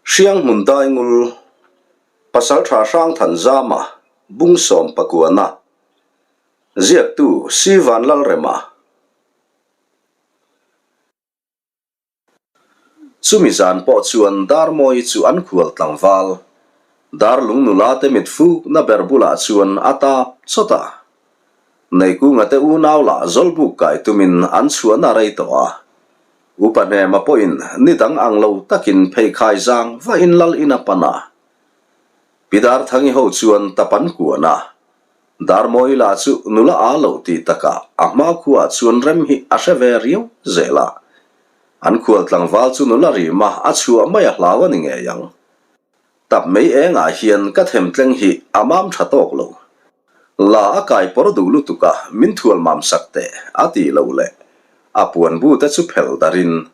Hrianghmun Daingul, Pasaltha Hrangthanzama, Bungsawm Pakuana, Ziaktu Si Vanlalrema. Chumi zan pawh chuan Darmawii chu an khual tlangval, Darlung nula te mit fukna ber bulah chuan a tap chawt a. Neikunga te unau lah zawlbuk kai tumin an chhuahna rei tawh a. Upa hnema pawhin ni dang ang lo takin pheikhai zang vahin lal in a pan a. Pi Darthangi ho chuan tap an kuan a. Darmawii lah chu nula aa lo tih takah a hma khuaah chuan rem hi a hre ve riau zel a. An khual tlangval chu nula rima a chhuah mai a hlau a ni ngei ang. Tap mei engah hian ka themtleng hi a mam tha tawk lo. La a kai pawr duh lutuk a, min thual mam sak teh a tih loh leh a puan bu te chu phel darin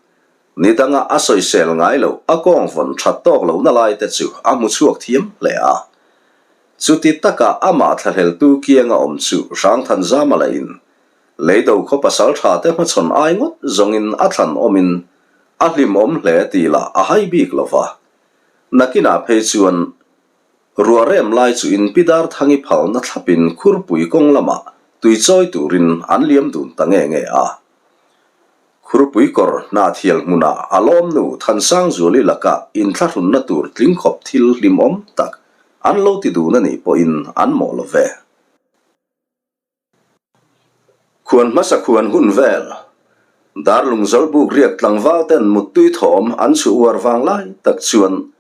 ni danga a sawisel ngai loh a kawng vawn that tawk lohna lai te chu a hmu chhuak thiam hle a. Chuti taka amah thlahleltu kianga awm chu Hrangthanzama lahin Leido khaw pasal tha te hmachhawn ai ngawt zawngin a thlan awmin a hlimawm hle tih lah a hai bik lo va. Nakinah phei chuan Ruah rem lai chu in Pi Darthangi phalna thlapin Khurpui kawng lamah tui chawi turin an liam dun ta nge nge a. Khurpui kawr Hnahthial hmunah a lawmnu Thansangzuali laka inthlahrunna tur tling khawp thil hlimawm tak an lo ti dun a nih pawhin an mawh lo ve. Khuan hmasa khuan hun vel, Darlung Zawlbuk riak tlangval ten muttui thawm an chhuh uar vang lai tak chuan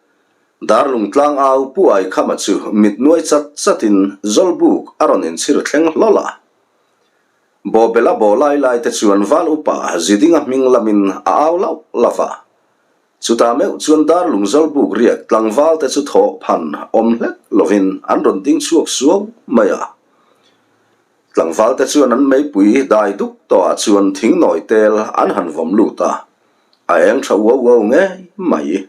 Darlung tlangau Pu Aikhama chu mit nuai chat chatin Zawlbuk a rawn inchhir thleng hlawl a. Bawbel a baw lai lai te chuan Val upa Zidinga hming lamin a au lauh lauh a. Chutah meuh chuan Darlung Zawlbuk riak tlangval te chu thawh phan awm hlek lovin an rawn ding chhuak suau mai a. Tlangval te chuan an meipui dai duk tawhah chuan thing nawi tel an han vawm lut a, a eng tha uau uau ngei mai.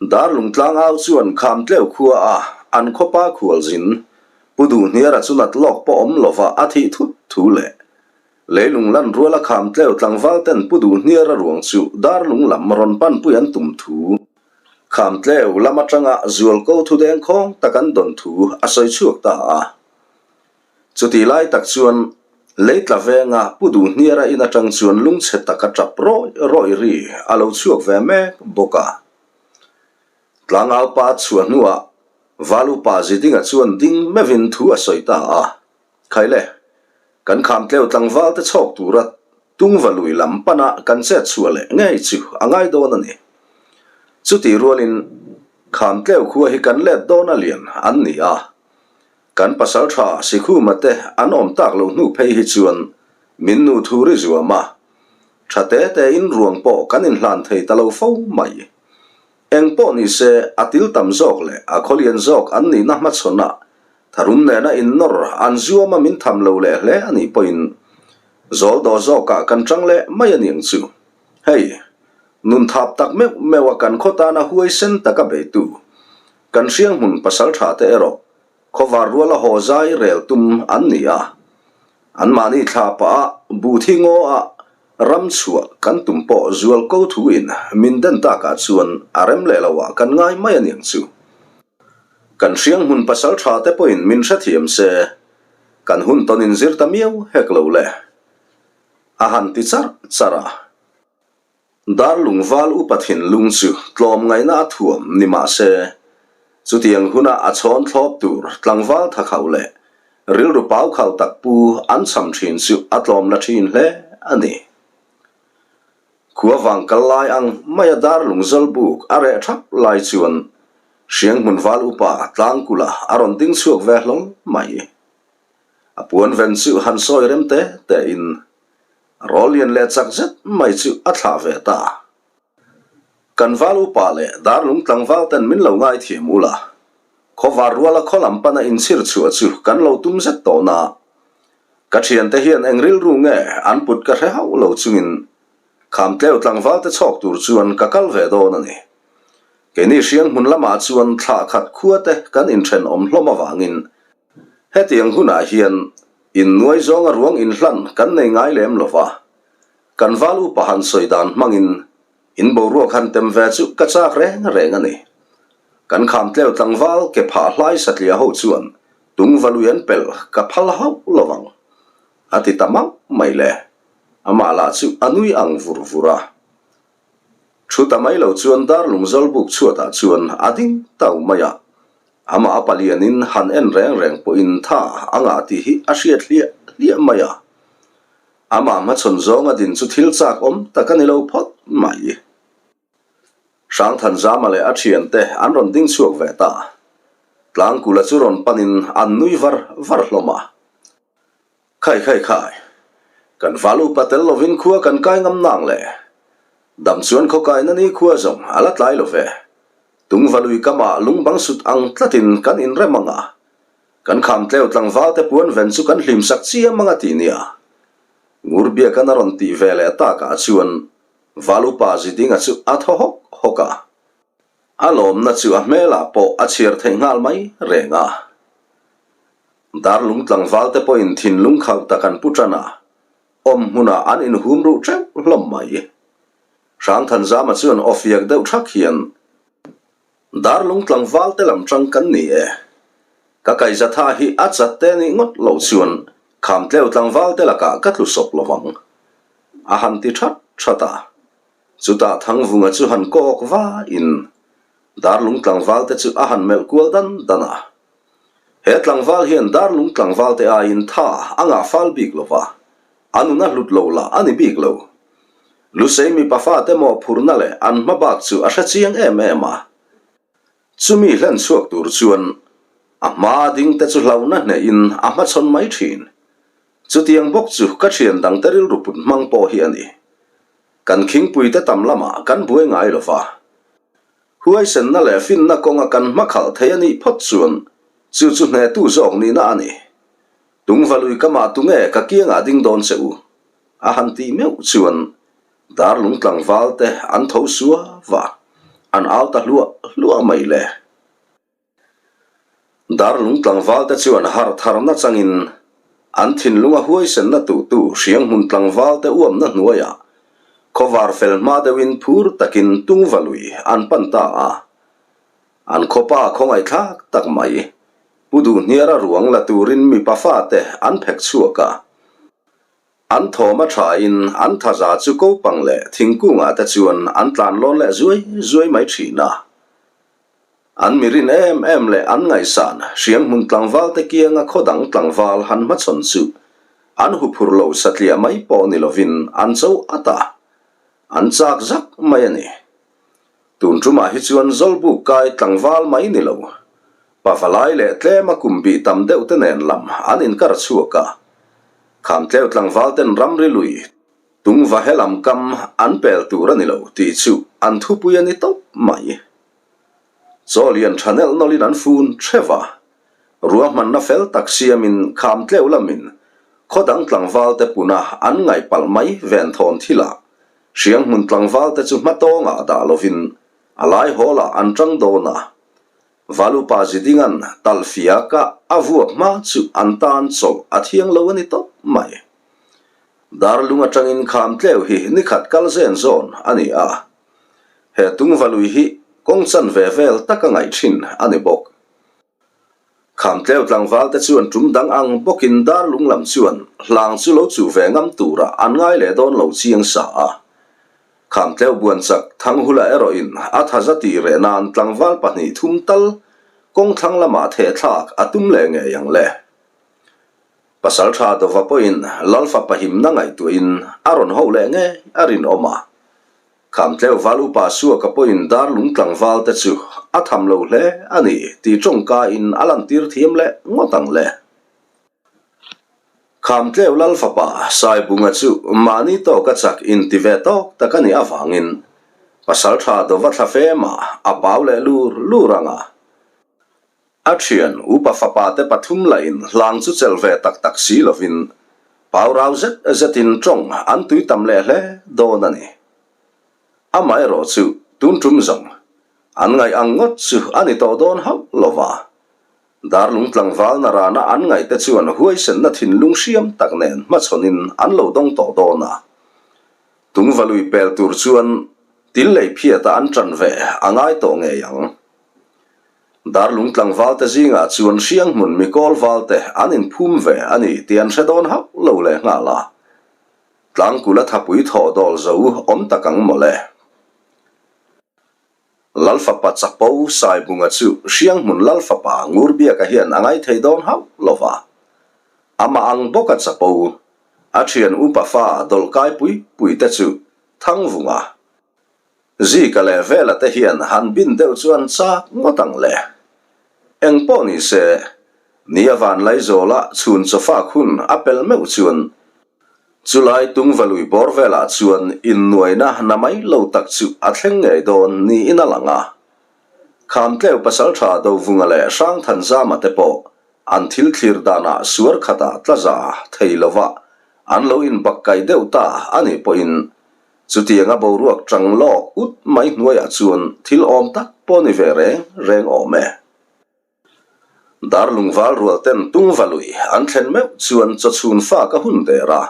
Darlung tlangau chuan kham tleu khua a an khawpa khualzin Pu Duhniara chu nat lawk pawh awm lova a thih thut thu leh leilung lan ruala kham tleu tlangval ten Pu Duhniara ruang chu Darlung lam rawn panpui an tum thu kham tleu lam atanga zualko thu dengkhawng tak an dawn thu a sawi chhuak ta a. Chutih lai tak chuan lei tla venga Pu Duhniara in atang chuan lungchhe taka tap rawih rawih ri a lo chhuak ve mek bawk a. Tlangau pa chhuah hnuah Valupa Zidinga chuan ding meuhin thu a sawi ta a, Khaile, kan kham tleu tlangval te chhawk tura tungva lui lam pana kan chet chhuah leh ngei chu a ngai dawn a ni. Chutih rualin kham tleu khua hi kan let dawn a lian an ni a, Kan pasal tha Sikhuma te an awm tak lo hnu phei hi chuan min nu thu ri zuam a, tha te te in ruang pawh kan inhlan thei ta lo fo mai. Eng pawh ni se a til tam zawk leh a khawlian zawk an nihna hmachhawn ah tharum nena innawr an zuam a min tham lo leh hle a nih pawhin zawl daw zawk ah kan tang leh mai a niang chu. Hei, nun thap tak meuh meuh a kan khaw tana huaisen taka beitu kan hrianghmun pasal tha te erawh Khawvar ruala haw zai rel tum an ni a, anmahni thla pah a buh thi ngaw a ram chhuah kan tum pawh zual ko thu in min den takah chuan a rem leh lo ah kan ngai mai a niang chu. Kan hriang hmun pasal tha te pawhin min hrethiam se, kan hun tawn in zir ta miau hek lo le. A han ti charh charh a. Darlung val upa thinlung chu tlawmngaihna a thuam ni mah se, chutiang huna a chhawn thlawp tur tlangval thakhauh leh rilru paukhauh tak pu an cham thin chu a tlawm la thin hle a ni. Khua vang kal lai ang maia Darlung zawlbuk a reh thap lai chuan Hrianghmun val upa Tlangkula a rawn ding chhuak ve hlawl mai. A puan ven chu han sawi rem te tein Rawl lian leh chak zet mai chu a thlah ve ta. Kan val upa leh darlung tlangval ten min lo ngaithiam ula, khawvar ruala khaw lam pana inchhir chhuah chu kan lo tum zet tawh na. Ka thiante hian eng rilru nge an put ka hre hauh lo chungin khamtleu tlangval te chhawk tur chuan ka kal ve dawn a ni. Keini hriang hmun lamah chuan thlah khat khua te kan inthenawm hlawm avangin Hetiang hunah hian innuai zawnga ruang inhlan kan nei ngai lem lo va, kan val upa han sawi dan hmangin In boruak han tem ve chu ka chak reng reng a ni. Kan kham tleu tlangval ke phah hlai satliah ho chuan tungvalui an pelh ka phal hauh lo vang, a ti ta mauh mai le. Amah lah chu a nui ang vur vur a. Thu ta mai lo chuan darlung zawlbuk chhuatah chuan a ding tau mai a. Amah a palianin han en reng reng pawhin tha a ngah tih hi a hriat hliah hliah mai a. Amah hmachhawn zawnga din chu thil chak awm tak a ni lo phawt mai. Hrangthanzama leh a thiante an rawn ding chhuak ve ta. Tlangkula chu rawn panin an nui var var hlawm a. Khai khai khai. Kan val upa tel lovin khua kan kai ngam nang le. Dam chuan khaw kaina ni khua zawng a la tlai lo ve. Tungvalui kamah lungbang sut ang tlatin kan inrem ang a. Kan kham tleu tlangval te puan ven chu kan hlim sak chiam ang a ti nia. Ngurbiakan a rawn tih ve leh takah chuan val upa Zidinga chu a thaw hawk hawk a. A lawmna chu a hmelah pawh a chhiar theih nghal mai reng a. Darlung tlangval te pawhin thinlung khauh tak an pu tan a, awm hmunah an inhum ruh teuh hlawm mai. Hrangthanzama chuan aw fiak deuh thak hian, Darlung tlangval te lam tang kan ni e. Ka kaihzatha hi a chat te nih ngawt loh chuan khamtleu tlangval te lakah ka tlu sawp lo vang, a han ti that that a. Chutah Thangvunga chu han kawk vain Darlung tlangval te chu a han melh kual dan dan a. He tlangval hian Darlung tlangval te aiin tha a ngah fal bik lo va, a nun a hlut lo lah a ni bik lo. Lusei mipa fate mawhphurhna leh an hma bak chu a hre chiang em em a. Chumi hlen chhuak tur chuan a hma ding te chu hlauhna hnehin a hmachhawn mai thin. Chutiang bawk chu ka thian dangte rilru put hmang pawh hi a ni. Kan khingpuite tam lamah kan buai ngai lo va. Huaisenna leh finna kawnga kan hmakhalh thei a nih phawt chuan chu chu hnehtu zawk nihna a ni. Tungvalui ka mah tunge ka kiangah ding dawn che u? A han tih meuh chuan darlung tlangval te an tho sua va, an au ta hluah hluah mai le. Darlung tlangval te chuan harh tharna changin an thinlunga huaisenna tuhtu hrianghmun tlangval te uamna hnuaiah khawvar fel hma deuhin phur takin tungvalui an pan ta a. An khawpa khawngaihthlak tak mai Pu Duhniara ruang la turin mipa fate an phek chhuak a. An thawm a thain an thaza chu kopang leh thingkungah te chuan an tlan lawn leh zuai zuai mai thin a. An mirin em em leh an ngaihsan hrianghmun tlangval te kianga khaw dang tlangval han hmachhawn chu an huphur lo satliah mai pawh ni lovin an cho at a, an chak zak mai a ni. Tun tumah hi chuan Zawlbuk kai tlangval mai ni lo, pavalai leh tlema kum bih tam deuh te nen lam an inkar chhuak a, Khamtleu tlangval ten ramri lui Tungva he lam kam an pel tur a ni lo tih chu an thupui a ni tawp mai. Chaw lian tha nelh nawlhin an fun theuh a, ruahmanna fel tak siamin kham tleuh lamin khaw dang tlangval te puna an ngaih palh mai venthawn thilah hrianghmun tlangval te chu hmatawngah dah lovin a lai hawlah an tang dawn a, Valupa Zidinga'n talhfiaka a vuak hma chu an tan chawlh a thiang lo a ni tawp mai. Darlung atangin kham tleu hi nikhat kal zen zawn a ni a, he tungvalui hi kawng chan ve vel taka ngaih thin a ni bawk. Kham tleu tlangval te chuan tum dang ang bawkin darlung lam chuan hlang chu lo chuh ve ngam turah an ngai leh dawn lo chiang sa a. Kham tleu buan chak Thanghula erawhin a thaza tih reh nan tlangval 2 3 tal kawng thlang lamah thehthlak a tum leh ngei ang le. Pasal tha Dova pawhin Lalfa pahimna ngaihtuahin a rawn ho leh ngei a rinawm a. Khamtleu val upa Suaka pawhin Darlung tlangval te chu a tham lo hle a ni tih tawngkain a lantir thiam leh ngawt ang le. Khamtleu Lalfapa Saibunga chu mahni tawka chak inti ve tawk tak a nih avangin Pasal tha Dova thla femah a pau leh lur lur ang a. A thian upa fapa te pathum lahin hlang chu chelh ve tak tak si lovin pau rau zet zetin tawng an tui tam leh hle dawn a ni. Amaherawh chu tun tum zawng an ngaih ang ngawt chu a ni tawh dawn hauh lova. Darlung tlangval na rana an ngaih te chuan huaisenna thinlung hriam tak nen hmachhawnin an lo dawng tawh dawn a. Tungvalui pel tur chuan. Tillei phiata an ṭan ve a ngai tawh ngei ang. Darlung tlangvalte zingah chuan Hrianghmun mikawl valte an inphum ve a ni tih an hre dawn hauh lo leh nghal a. Tlangkula thapui thawh dawl zo awm tak ang mawle. Lalfapa Chapo Saibunga chu Hrianghmun Lalfapa Ngurbiaka hian a ngaithei dawn hauh lo va. Amah ang bawka Chapo, a thian upa fa dawlhkai pui pui te chu Thangvunga, Zika leh Vela te hian han bin deuh chu an chak ngawt ang le. Eng pawh ni se, ni a van Laizawla chhun chawfak hun a pel meuh chuan chulai Tungvalui bawr velah chuan innuaina na mai lo tak chu a thleng ngei dawn niin a lang a. Khamtleu pasaltha Dovunga leh Hrangthanzama te pawh an thil thlir danah suar khatah tlaza thei lova an lo inbakkaih deuh ta a nih pawhin Chutianga boruak chang lawk ut mai hnuaiah chuan thil awm tak pawh ni ve reng reng awm e. Darlung val rual ten Tungvalui an thlen meuh chuan chawchhun fak a hun der a.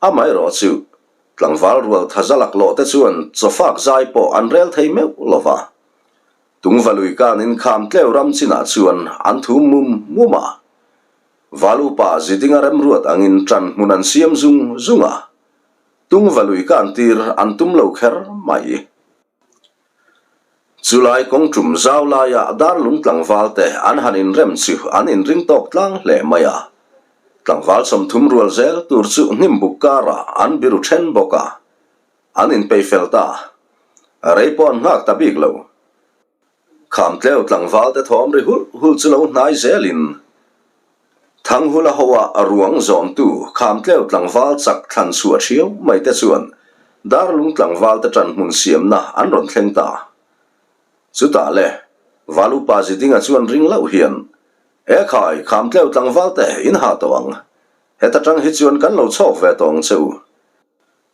Amaherawh chu tlangval rual thaza laklawh te chuan chawfak zai pawh an rel thei meuh lo va. Tungvalui kanin kham tleu ram chinah chuan an thum mum mum a. Val upa zidinga remruat angin ṭan hmun an siam zung zung a. Tungvalui ka an tir an tum lo kher mai. Chulai kawng tum zau laia Darlung tlangval te an han inrem chu an inring tawk tlang hle mai a. Tlangval 30 rual zel tur chu hnimbuk karah an biru then bawk a. An inpeih fel ta. Rei pawh an nghak ta bik lo. Khamtleu tlangval te thawm ri hulh hulh chu lo hnai zelin Thanghula hoa ruang zawntu Khamtleu tlangval chak thlan chhuah thiau mai te chuan Darlung tlangval te ṭan hmun siamna an rawn thleng ta. Chutah le, Val upa Zidinga chuan ring loh hian, E khai, Khamtleu tlangval te in ha tawh ang. Heta ṭang hi chuan kan lo chhawk ve tawh ang che u.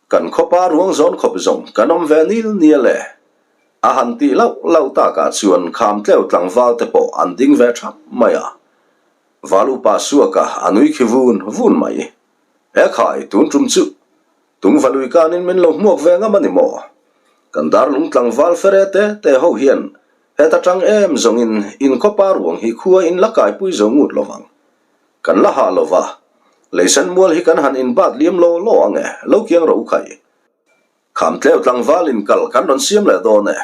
Kan khawpa ruang zawn khawp zawng kan awm ve nil nial e. A han tih lauh lauh takah chuan Khamtleu tlangval te pawh an ding ve thap mai a. Val upa Suaka a nui khi vun vun mai. E khai, tun tum chu Tungvalui kanin min lo hmuak ve ngam a ni maw? Kan darlung tlangval fere te te ho hian heta tang em zawngin in khawpa ruang hi khua in la kaipui zo ngut lovang. Kan la hah lo va, leisen mual hi kan han inbat liam law law ang e, lo kiang rawh u khai. Khamtleu tlangval in kal kan rawn siam leh dawn e,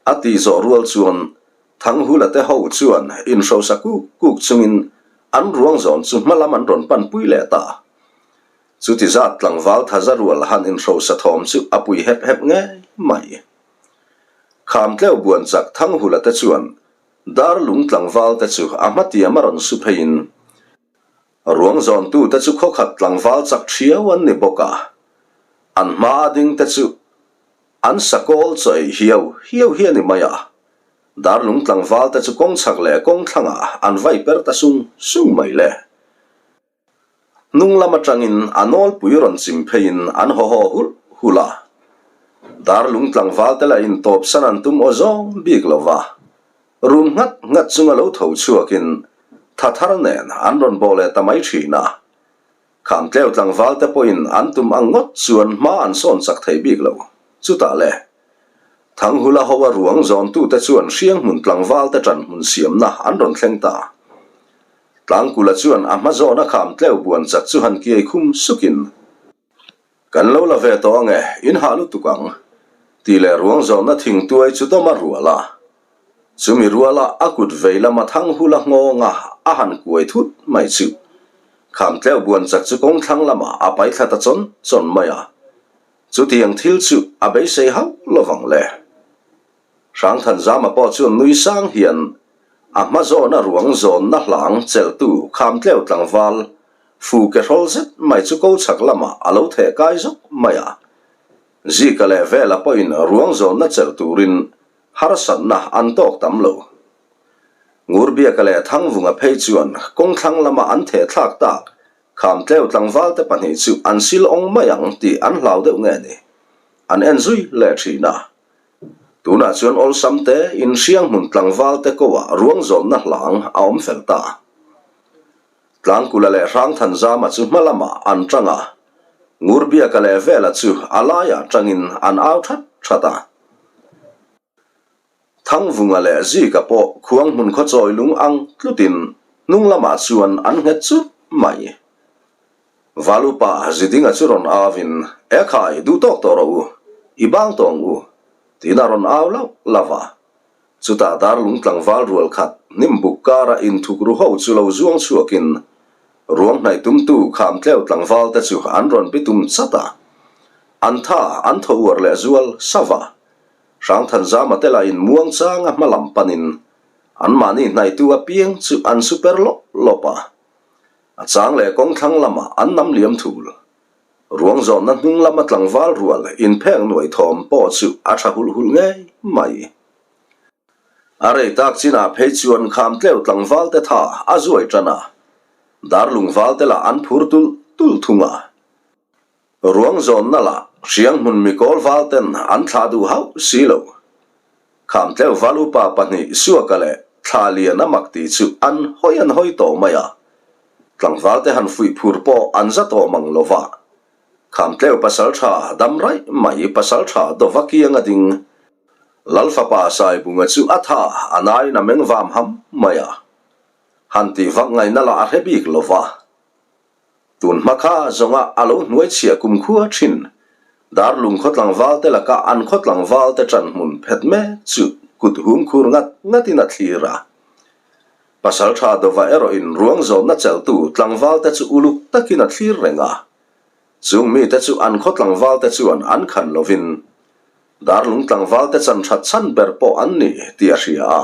a ti zawh rual chuan Thanghula te ho chuan inhrosa kuk kuk chungin an ruang zawn chu hma lam an rawn pan pui leh ta. Chuti zat tlangval thaza rual han inhrosa thawm chu a pui hep hep ngei mai. Khamtleu buan chak Thanghula te chuan Darlung tlangval te chu a hmatiam a rawn su pheiin ruang zawntu te chu khawkhat tlangval chak thiau an ni bawk a, an hma a ding te chu an sakawl chaw ei hiau hiau hi a ni mai a. Darlung tlangval te chu kawng chhak leh kawng thlangah an vai per ta sung sung mai le. Hnung lam atangin a nawlpui rawn chim pheiin an haw haw hulh hulh a. Darlung tlangval te lah in tawpsan an tum aw zawng bik lo va. Rum nghat nghat chunga lo tho chhuakin tha thar nen an rawn bawh leh ta mai thin a. Khamtleu tlangval te pawhin an tum ang ngawt chuan hma an sawn chak thei bik lo. Chutah le, Thanghula hoa ruang zawntute chuan Hrianghmun tlangval te ṭanhmun siamna an rawn thleng ta. Tlangkula chuan a hma zawna kham tleu buan chak chu han kiai khum sukin, Kan lo la ve tawh ange, in hah lutuk ang, tih leh ruang zawnna thing tuai chu dawm a rual a. Chumi ruala a kut vei lama thang hula nghawnga a han kuai thut mai chu kham tleu buan chak chu kawng thlang lamah a pai thla ta chawn chawn mai a. Chutiang thil chu a beisei hauh lovang le. Hrangthanzama pawh chuan nui sang hian a hma zawna ruang zawnna hlang chelhtu Khamtleu tlangval fu ke hrawl zet mai chu ko chhak lamah a lo theh kai zawk mai a. Zika leh Vela pawhin ruang zawnna chelh turin harsatna an tawk tam lo. Ngurbiaka leh Thangvunga phei chuan kawngthlang lama an theh thlak tak Khamtleu tlangvalte pahnih chu an sil awng mai ang tih an hlau deuh nge ni? An en zui leh thin a. Tunah chuan awlsam te in Hrianghmun tlangval te ko ah ruang zawnna hlang a awm fel ta. Tlangkula leh Hrangthanzama chu hma lamah an tang a, Ngurbiaka leh Vela chu a laiah tangin an au that that a. Thangvunga leh Zika pawh khuang hmun khaw chawi lung ang tlutin hnung lamah chuan an nghet chut mai. Valupa Zidinga chu rawn au in, E khai, duh tawk tawh rawh u, i bang tawh ang u, tiin a rawn au lauh lauh a. Chutah darlung tlangval rual khat hnim buk kara inthuk ru ho chu lo zuang chhuakin ruang hnaih tumtu kham tleu tlangval te chu an rawn bitum chat a. An tha an thaw uar leh zual sauh a. Hrangthanzama te lah in muang changa hma lam panin anmahni hnaihtu apiang chu an super lawp lawp a. A chang leh kawng thlang lamah an nam liam thul. Ruang zawnna hnung lama tlangval rual inpheng nuai thawm pawh chu a tha hulh hulh ngei mai. A rei tak chinah phei chuan kham tleu tlangval te tha a zuai tan a, darlung val te lah an phur tulh tulh thung a. Ruang zawnna lah hriang hmun mikawl val ten an thlah duh hauh si lo. Khamtleu val upa pahnih Suaka leh Thla Lian a mak tih chu an hawi an hawi tawh mai a. Tlangval te han fuih phur pawh an za tawh mang lo va. Khamtleu pasal tha dam raih mai pasal tha dova kiang a ding. Lal fapa Saibunga chu a tha a naiin a meng vam ham mai a. Han tih vak ngaihna lah a hre bik lo va. Tun hma kha zawnga a lo hnuai chhiah kumkhua thin Darlung khaw tlangval te laka an khaw tlangval te ṭan hmun phet mek chu kut hum khur ngat ngatin a thlir a. Pasalṭha Dova erawhin ruang zawnna chelhtu tlangval te chu uluk takin a thlir reng a. Chung mite chu an khaw tlangval te chuan an khan lovin Darlung tlangval te chan ṭhat chhan ber pawh an ni tih a hria a,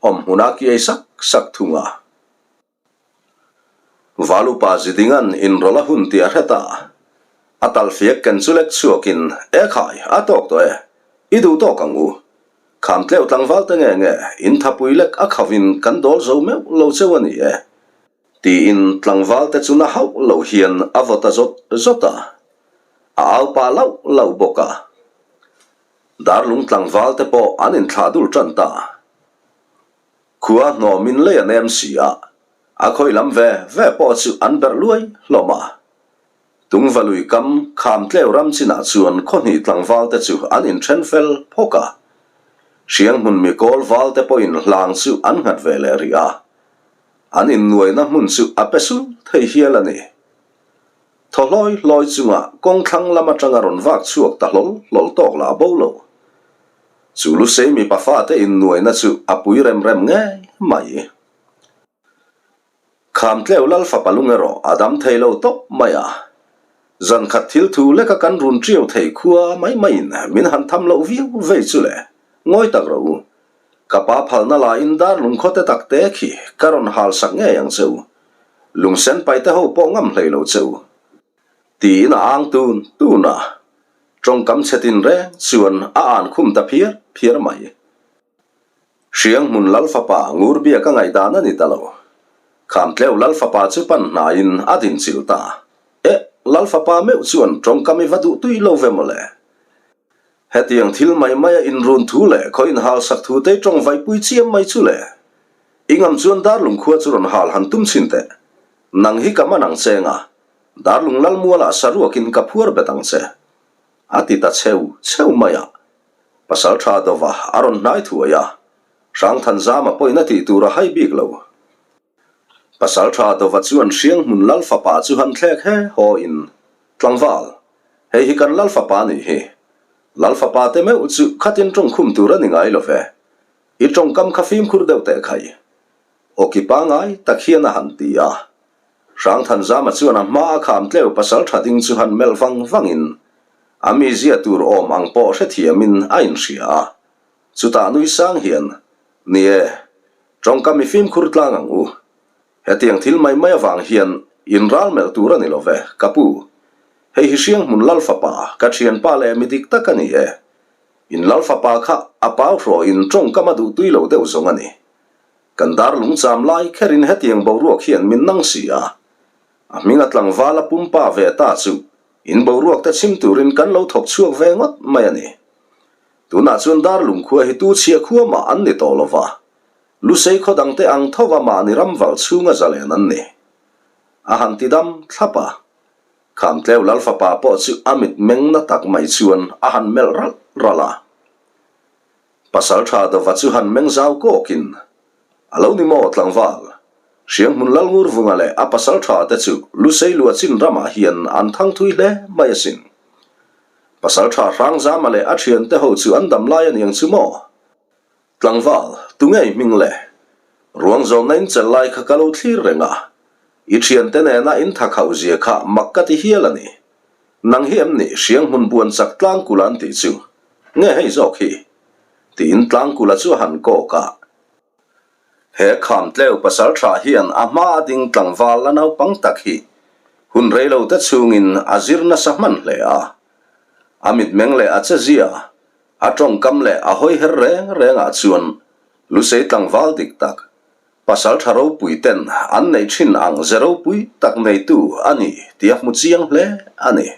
awm hmunah kiai sak sak thung a. Valupa Zidinga'n inrawlh a hun tih a hre ta. A talfiak ken chu lek chhuakin, E khai, a tawk tawh e. I duh tawk ang u. Kham tleuh tlangval te nge nge, in thapui lek a khavin kan dawl zo meuh lo cheu a ni e. Tiin tlangval te chu na hauh lo hian a vaw ta zawt zawt a. A au pah lauh lauh bawk a. Darlung tlangval te pawh an inthlah dul tan ta. Khua hnawmin lei a nem si a, a khawi lam ve ve pawh chu an berh luai hlawm a. Tungvalui kam kham tleu ram chinah chuan khawhnih tlangval te chu an inthen fel phawk a. Hriang hmun mi kawl val te pawhin hlang chu an nghat ve leh rih a. An innuaina hmun chu a pe sul thei hial a ni. Thaw hlawi hlawi chunga kawng thlang lam atanga rawn vak chhuak ta hlawl hlawl tawk lah bo lo. Chu Lusei mipa fate innuaina chu a pui rem rem ngei mai. Khamtleu Lal fapa lung erawh a dam thei lo tawp mai a. Zan khat thil thu leka kan run ṭiau thei khua mai maiin min han tham loh viau vei chu le, ngawi tak rawh u. Ka pa phalna laiin dar lungkhaw te tak te khi ka rawn hal sak ngei ang che u. Lungsen paite ho pawh ngam hlei lo che u. Tiin a ang tun tun a, tawngkam chhe tin reng chuan a an khum ta phiar phiar mai. Hriang hmun Lal fapa ngur biak a ngaihdan a ni ta lo. Khamtleu Lal fapa chu pan hnaiin a din chilh ta. Eh, Lal fapa meuh chuan tawngkam i va duh tui lo ve mawle. Hetiang thil mai maia inrun thu leh khaw inhal sak thu te tawng vaipui chiam mai chu le. I ngam chuan Darlung khua chu rawn hal han tum chhin teh. Nang hi ka man ang che nga, Darlung Lalmualah saruakin ka phuar bet ang che. A ti ta cheu cheu mai a. Pasaltha Dova a rawn hnai thuai a, Hrangthanzama pawhin a tih tur a hai bik lo. Pasaltha Dova chuan Hrianghmun Lal fapa chu han thlek he haw in, Tlangval, hei hi kan Lal fapa nih hi. Lal fapa te meuh chu khatin tawngkhum tur a ni ngai lo ve. I tawngkam kha fimkhur deuh teh khai. Awki pangai tak hian a han ti a. Hrangthanzama chuan a hma a kham tleu pasaltha ding chu han melh vang vangin, a mizia tur awm ang pawh hrethiamin a inhria a. Chutah nui sang hian, Ni e, Tawngka mi fimkhur tlang ang u. Hetiang thil mai mai avang hian in ral melh tur a ni lo ve, ka pu. Hei hi Hriang hmun Lal fapa, ka thianpa leh mi dik tak a ni e. In Lal fapa kha a pau hrawhin tawngkam a duh tui lo deuh zawng a ni. Kan dar lungcham lai kherin hetiang boruak hian min nang si a. A hminga tlangval a pumpa ve ta chu in boruak te chhim turin kan lo thawk chhuak ve ngawt mai a ni. Tunah chuan Darlung khua hi tu chhia khua mah an ni tawh lo va, Lusei khaw dangte ang tho va mahni ram val chhunga zalen an ni. A han ti dam thlap a. Khamtleu Lal fapa pawh chu a mit meng na tak mai chuan a han melh ralh ralh a. Pasalṭha Dova chu han meng zau kawkin, A lo ni maw tlangval? Hrianghmun Lalngurvunga leh a pasalṭha te chu Lusei Luachin ramah hian an thang thui hle mai asin. Pasalṭha Hrangzama leh a ṭhiante ho chu an dam lai aniang chu maw? Tlangval, tunge i hming le? Ruang zawnna in chelh lai kha ka lo thlir reng a, i thiante nena in tha khauh zia kha mak ka ti hial a ni. Nang hi em ni Hrianghmun buan chak Tlangkula an tih chu? Nge hei zawk hi? Tiin Tlangkula chu a han kawk a. He Khamtleu pasal tha hian a hma a ding tlangval la naupang tak hi hun reilo te chhungin a zir nasa hman hle a. A mitmeng leh a che zia A tawngkam leh a hawi her reng rengah chuan Lusei tlangval dik tak, pasal tha ropui ten an neih thin ang ze ropui tak neitu a ni tih a hmu chiang hle a ni.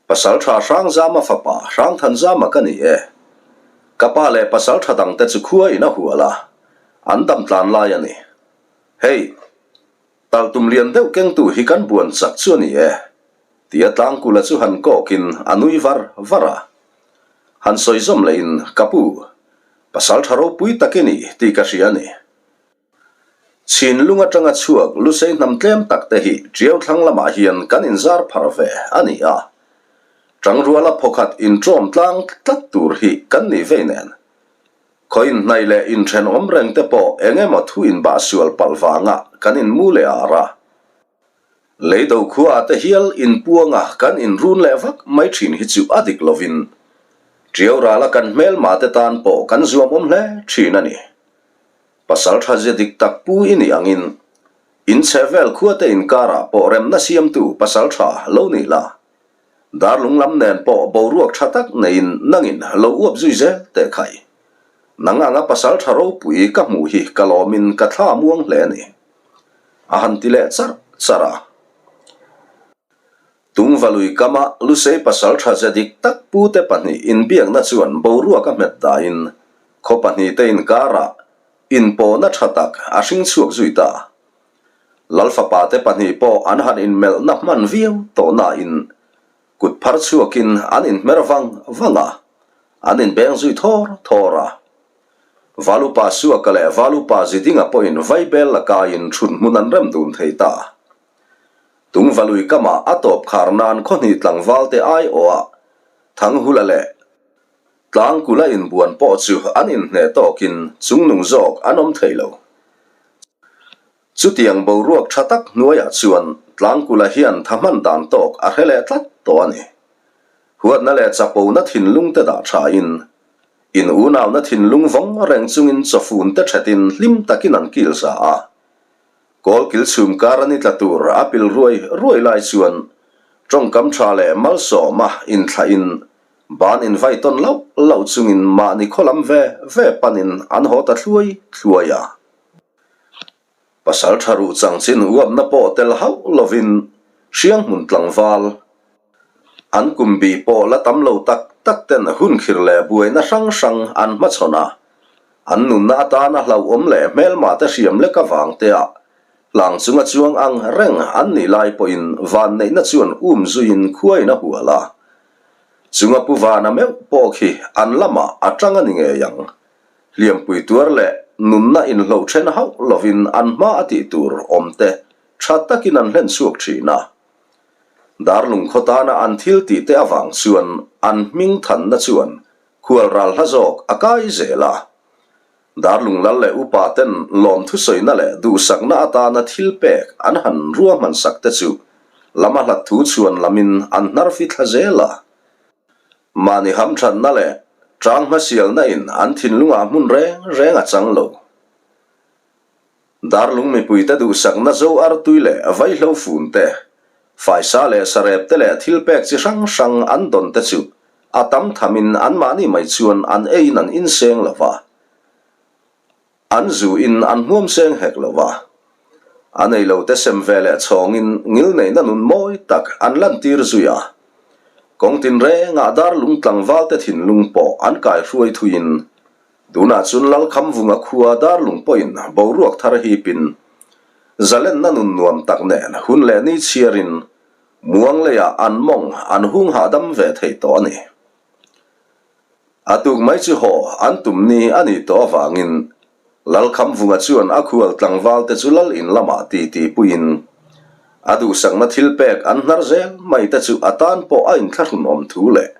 Pasal tha Hrangzama fapa Hrangthanzama ka ni e. Ka pa leh pasal tha dangte chu khua in a hual a, an dam tlan lai a ni. Hei, taltum lian deuh kengtu hi kan buan chak chu a ni e. Tia Tlangkula chu han kawkin a nui var var a. Han sawi zawm lehin, Ka pu, pasal tha ropui tak i ni tih ka hria a ni. Chhinlung atanga chhuak Lusei hnam tlem tak te hi Tiau thlang lamah hian kan inzar phar ve a ni a. Tangruala phawkhat inṭawm tlang tlat tur hi kan nih vei nen. Khaw inhnaih leh inthenawm reng te pawh eng emaw thu inbah sual palh vanga kan inmu leh ar a. Leido khua te hial inpuanga kan inrun leh vak mai thin hi chu a dik lovin Tiau rala kan hmelma te tan pawh kan zuam awm hle thin a ni. Pasal tha zia dik tak pu i nih angin in chhehvel khua te inkarah pawh remna siamtu pasal tha lo ni la. Darlung lam nen pawh boruak tha tak neiin nangin lo uap zui zel teh khai. Nang anga pasal tha ropui ka hmuh hi ka lawmin ka thla muang hle a ni. A han ti leh charh charh a. Tungvalui kama Lusei pasal tha ze dik tak pute pahnih inbiakna chuan boruak a hmet dahin khaw pahnihte inkarah inpawhna tha tak a hring chhuak zui ta. Lal fapate pahnih pawh an han inmelhna hman viau tawh nain kut phar chhuakin an inhmer vang vang a, an inbeng zui thawr thawr a. Valupa Suaka leh Valupa Zidinga pawhin Vaibel lakaiin thut hmun an rem dun thei ta. Tungvalui kamah a tawp khar nan khawhnih tlangvalte aiawhah Thanghula leh Tlangkula inbuan pawh chu an inhneh tawkin chungnung zawk an awm thei lo. Chutiang boruak tha tak hnuaiah chuan Tlangkula hian tha hman dan tawk a hre leh tlat tawh a ni. Huatna leh chapona thinlung te dah thain In unauna thinlung vawng reng chungin chawfun te thetin hlim takin an kil za a. Kawlkil chhum kar a ni tla tur a pil ruai ruai lai chuan tawngkam tha leh malsawma inthlahin ban invai tawn lauh lauh chungin mahni khawlam ve ve panin an haw ta thluai thluai a. Pasal tha ruh chang chin uapna pawh tel hauh lovin Hrianghmun tlangval an kum bih pawh la tam lo tak tak ten hun khir leh buaina hrang hrang an hmachhawn a, an nunna atana hlauhawm leh hmelma te hriam lek avang te ah hlang chunga chuang ang reng an nih lai pawhin vanneihna chuan um zuiin khuain a hual a. Chunga pu vana meuh pawh khi an lamah a tang a ni ngei ang. Hliampui tuar leh nunna inhloh then hauh lovin an hma a tih tur awm te tha takin an hlen chhuak thin a. Darlung khaw tana an thil tih te avang chuan an hming thanna chuan khual ral hla zawk a kai zel a. Darlung lal leh upa ten lawmthu sawina leh duhsakna atana thil pek an han ruahman sak te chu lama hlat thu chhuan lamin an hnar fi thla zel a. Mahni hamthatna leh tang hmasialna in an thinlungah hmun reng reng a chang lo. Darlung mipuite duhsakna zo artui leh vaihlo fun te, faisa leh sarep te leh thil pek chi hrang hrang an dawn te chu a tam thamin anmahni mai chuan an eiin an inseng lo va. An zu in an hmuam seng hek lo va, a nei lo te sem ve leh chhawngin ngilneihna nun mawi tak an lantir zui a. Kawng tinrengah darlung tlangval te thinlung pawh an kaihruai thuiin, tunah chuan Lalkhamvunga khua darlung pawhin boruak thar hipin, zalenna nun nuam tak nen hun leh ni chhiarin muang leiah an mawng an hung hahdam ve thei tawh a ni. A tuk mai chu haw an tum ni a nih tawh avangin Lalkhamvunga chuan a khual tlangval te chu lal in lamah titi puiin a duhsakna thil pek an hnar zel mai te chu a tan pawh a inthlahrunawm thu leh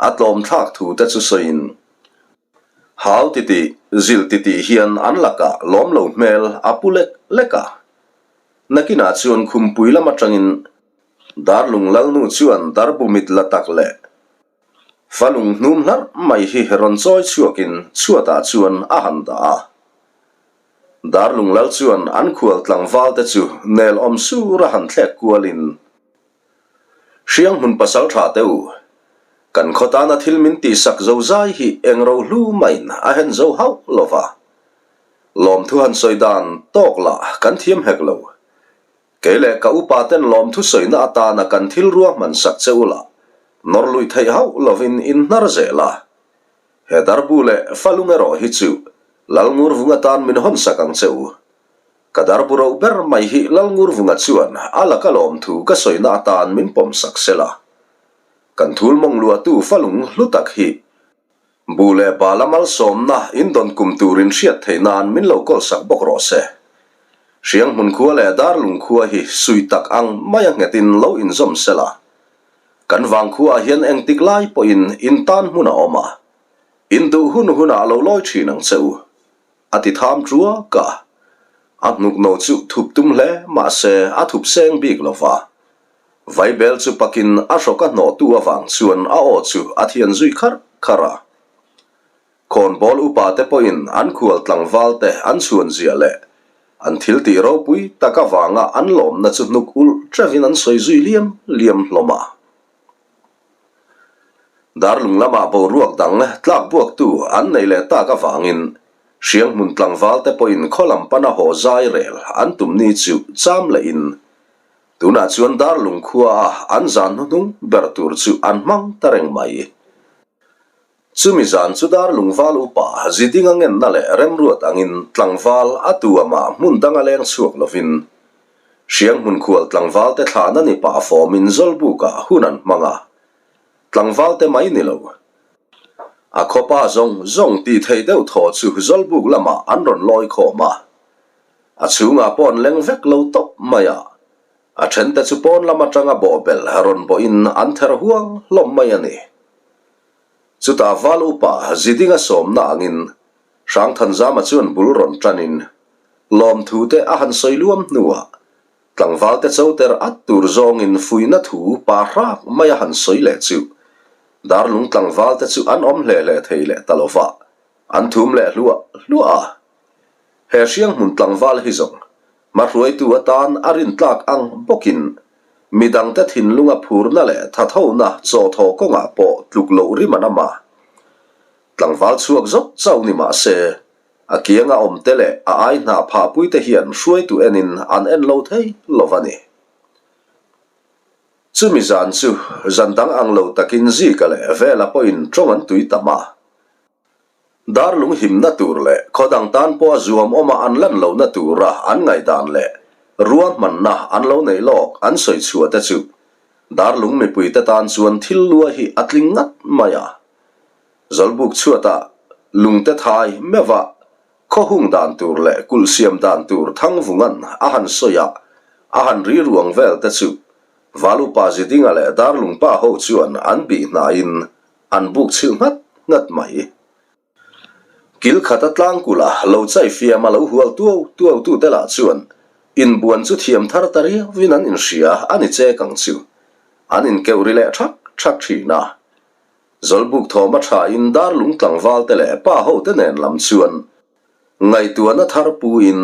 a tlawmthlak thu te chu sawiin Hau titih, zilh titih hian an lakah lawm lo hmel a pu lek lek a. Nakinah chuan khumpui lam atangin Darlung Lalnu chuan darbu mit la tak leh Falung hnum hlarh mai hi rawn chawi chhuakin chhuatah chuan a han dah a. Darlung Lal chuan an khual tlangval te chu nel awm sur a han thlek kualin, Hrianghmun pasal tha teh u, kan khaw tana thil min tihsak zo zai hi eng ro hlu maiin a hen zo hauh lo va. Lawmthu han sawi dan tawk lah kan thiam hek lo. Kei leh ka upa ten lawmthu sawina atana kan thil ruahman sak che u lah nawr luih theih hauh lovin in hnar zel a. He darbu leh falung erawh hi chu Lalngurvung atan min hawn sak ang che u. Ka darbu roh ber mai hi Lalngurvunga chuan a laka lawmthu ka sawina atan min pawm sak sel a. Kan thul mawng luahtu falung hlu tak hi bu leh bala malsawmna in dawn kum turin hriat theih nan min lo kawl sak bawk rawh se. Hrianghmun khua leh Darlung khua hi suih tak ang maia nghetin lo inzawm sel a. Kan vangkhua ah hian engtik lai pawhin in tan hmun a awm a, in duh hun hunah lo lawi thin ang che u. A ti tham ṭuak a, a hnuk no chu thup tum hle mahse a thup seng bik lo va. Vaibel chu pakin a hrawk a hnawhtu avang chuan a aw chu a thian zui kharh kharh a. Khawnbawl upa te pawhin an khual tlangval te an chhuan ziah leh an thil tih ropui tak avanga an lawmna chu hnuk ulh ṭeuhin an sawi zui liam liam hlawm a. Darlung lamah boruak dang tlak buaktu an neih leh tak avangin Hrianghmun tlangval te pawhin khaw lam pana haw zai rel an tum ni chu cham lehin tunah chuan Darlung khua a an zan hnuhnung ber tur chu an hmang ta reng mai. Chumi zan chu Darlungval upa Zidinga ngenna leh remruat angin tlangval a tu amah hmun danga leng chhuak lovin Hrianghmun khual tlangvalte thlahna ni pah fawmin Zawlbukah hun an hmang a, tlangvalte mai ni lo. A khawpa zawng zawng tih theih deuh thaw chu Zawlbuk lamah an rawn lawi khawm a, a chhungah pawh an leng vek lo tawp mai a, a thente chu pawn lam atanga bawhbel rawn bawhin an ther huang hlawm mai a ni. Chutah Val upa Zidinga sawmna angin Hrangthanzama chuan bul rawn tanin lawmthu te a han sawi luam hnuah tlangvalte choter at tur zawngin fuihna thu pa hrak mai a han sawi leh chu Darlung tlangvalte chu an awm hle hle thei leh ta lova an thum leh hluah hluah a. He Hrianghmun tlangval hi zawng Hmahruaitu atan a rintlak ang bawkin midangte thinlunga phurna leh thathona chawhthaw kawngah pawh tluk loh rim an am a. Tlangval chhuak zawk chauh ni mah se, a kianga awmte leh a ai hnah phahpuite hian hruaitu enin an en lo thei lo va ni. Chumi zan chu zan dang ang lo takin Zika leh Vela pawhin tawng an tui tam a. Darlung himna tur leh khaw dang tan pawha zuam awma an lan lohna tura an ngaihdan leh ruahmanna an lo neih lawk an sawi chhuah te chu Darlung mipuite tan chuan thil lua hi a tling ngat mai a. Zawlbuk chhuatah lungte thai meuha khaw hung dan tur leh kulh siam dan tur Thangvungan a han sawi a, a han ri ruang vel te chu Valupa Zidinga leh Darlungpa ho chuan an bih hnaiin An buk chhilh nghat nghat mai. Kil khata tlangkula lo chai fiam a lo hual tuau tuau tu te lah chuan inbuan chu thiam thar ta riauin an inhria a ni chek ang chu. An inkeuh ri leh thak thak thin a. Zawlbuk thawm a tha in darlung tlangval te leh pa ho te nen lam chuan ngaihtuahna thar pu in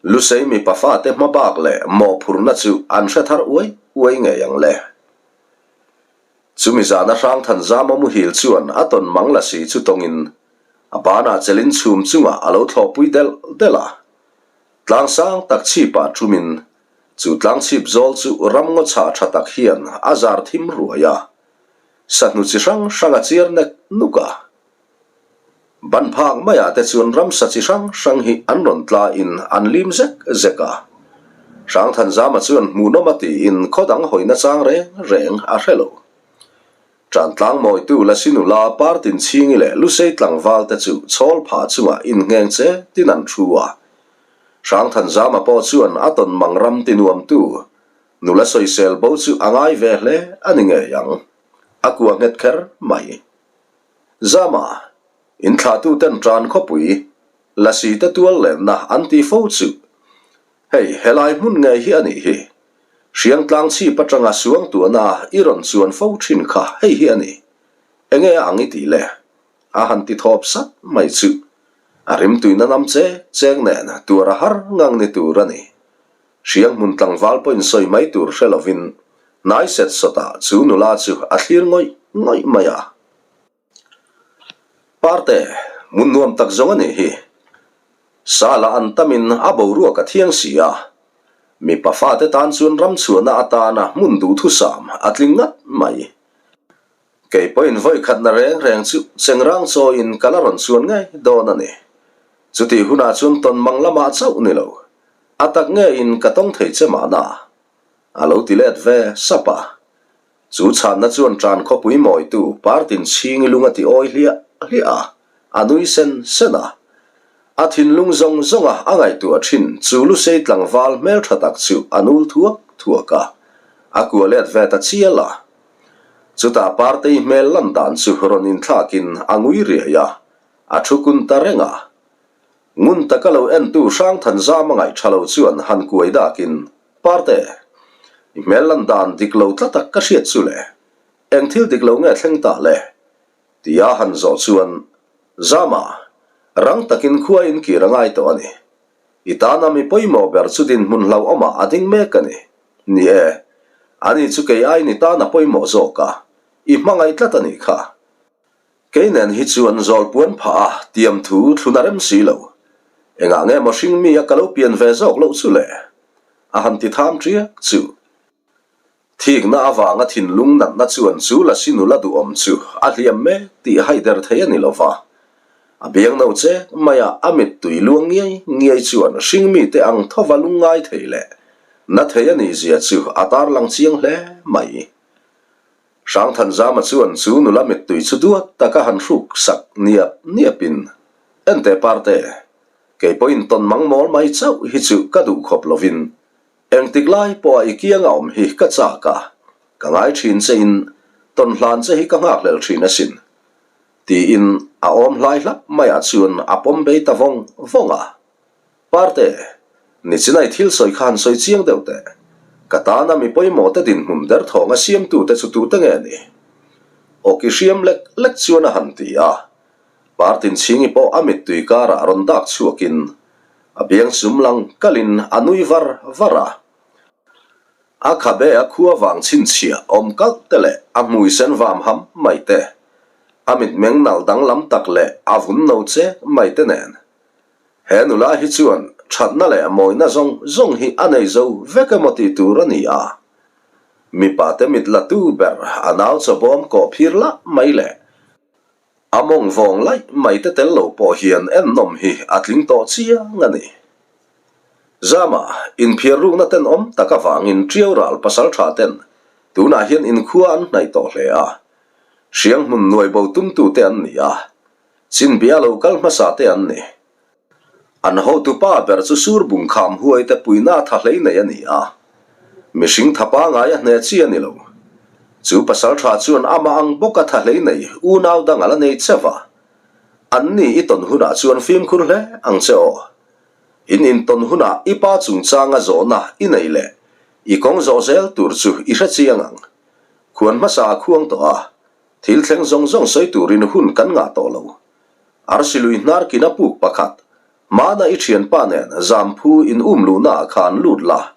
Lusei mipa fate hmabak leh mawhphurhna chu an hre thar uai uai ngei ang le. Chumi zana Hrangthanzama muhil chuan a tawn mang la si chu tawngin a banah chelin chhum chungah a lo thlawhpui delh delh a. Tlang sang tak chhipah thumin chu tlang chhip zawl chu ramngaw chhah tha tak hian a zar thim ruai a, sahnu chi hrang hrang a chiar nek nuk a. Ban phak maiah te chuan ramsa chi hrang hrang hi an rawn tla in an lim zek zek a. Hrangthanzama chuan hmuhnawm a tiin khaw dang hawina chang reng reng a hre lo. Ṭantlang mawitu Lasi nula Partinchhingi leh Lusei tlangval te chu chhawl phah chungah inngheng che tin an thu a. Hrangthanzama pawh chuan a tawn mang ram ti nuamtu nula sawisel bo chu a ngai ve hle a ni ngei ang. A kua nghet kher mai. Zama, inthlahtuten ṭan khawpui Lasi te tual lenna an ti fo chu. Hei, helai hmun ngei hi a nih hi. Hriangtlang chhip atanga suangtuahna i rawn chuan fo thin kha hei hi a ni. Enge a ang i tih le? A han ti thawp sat mai chu. A rimtuina nam cheng cheng nen tuar a har ngang ni tur a ni. Hriang hmun tlangval pawhin sawi mai tur hre lovin hnai set sawtah chu nula chu a thlir ngawih ngawih mai a. Parte, hmun nuam tak zawng a nih hi. Sala an tamin a boruak a thiang si a. Mipa fate tan chuan ramchhuahna atana hmun duhthusam a tling ngat mai. Kei pawhin vawi khatna reng reng chu chengrang chawiin ka la rawn chuan ngei dawn a ni. Chutih hunah chuan tawn mang lamah chauh ni lo, a tak ngeiin ka tawng thei che mahna, a lo ti let ve sap a. Chu chhanna chuan ṭan khawpui mawitu Partin chhingi lung a ti awi hliah hliah a, a nui sen sen a. A thinlung zawng zawnga a ngaihtuah ṭhin chu Lusei tlangval hmelṭha tak chu a nul thuak thuak a, a kua let ve ta chial a. Chutah Partei hmel lan dan chu rawn inthlakin a ngui riai a, a thu kun ta reng a. Ngun taka lo entu Hrangthanzam a ngaihṭha lo chuan han kuai dakin, Parte, i hmel lan dan dik lo tlat a ka hriat chu le, eng thil dik lo nge thleng ta le? Tia han zawh chuan, Zama, rang takin khua in kir a ngai tawh a ni. I tana mi pawimawh ber chu dinhmun hlauhawmah a ding mek a ni. Ni e, ani chu kei aiin i tana pawimawh zawk a, i hmangaih tlat a nih kha. Kei nen hi chuan zawl puan phah a tiam thu thlun a rem si lo. Engah nge maw hring mi a ka lo pian ve zawk loh chu le? A han ti tham ṭiak chu. Thikna avanga thinlung natna chuan chu Lasi nula duhawm chu a hliam mek tih haider thei a ni lo va. A biang no chek maia a mittui luang ngiai ngiai chuan hring mite ang thova lungngai thei leh na thei a nih zia chu a tarlang chiang hle mai. Hrangthanzama chuan chu nula mittui chu duat taka han hruk sak niap niapin, Enteh Parte, kei pawhin tawn mang mawl mai chauh hi chu ka duh khawp lovin engtik lai pawha i kianga awm hi ka chak a, ka ngai thin che in tawn hlan che hi ka nghakhlel thin asin, tiin a awm hlai hlap maiah chuan a pawm bei ta vawng vawng a. Parte, nichinai thil sawi khan sawi chiang deuh teh. Ka tana mi pawimawh te dinhmun derthawng a siamtu te chu tute nge ni? Awki hriam lek lek chuan a han ti a. Partinchhingi pawh a mittui karah rawn dak chhuakin a biang sum lang kalin a nui var var a. A khabe a khua vang chhinchhiah awm kalh te leh a hmui sen vam ham mai te, a mitmeng nalh danglam tak leh a vun no che mai te nen. He nula hi chuan thatna leh mawina zawng zawng hi a nei zo vek emaw tih tur a ni a. Mipa te mit la tu ber a nau chawbawm kawh phir lah mai leh a mawng vawng laih mai te tel lo pawh hian ennawm hi a tling tawh chiang a ni. Zama, inphiar rukna tenawm tak avangin Ṭiau ral pasal ṭha ten tunah hian inkhua an hnaih tawh hle a. Hriang hmun nuai bo tumtute an ni a. Chinbia lo kal hmasa te an ni. An hotupa ber chu Surbung kham huai te puina tha hlei nei a ni a. Mihring tha pangai a hne chi a ni lo. Chu pasal tha chuan amah ang bawka tha hlei nei unau dang a la nei che va. An ni i tawn hunah chuan fimkhur hle ang che aw. In intawn hunah i pa chungchanga zawhna i nei leh i kawng zawh zel tur chu i hre chiang ang. Khuan hmasa a khuang tawh a. Thil thleng zawng zawng sawi turin hun kan ngah tawh lo. Arsi lui hnar kina puk pakhat, hmana i thianpa nen zamphu in um luhna ah khan lut la.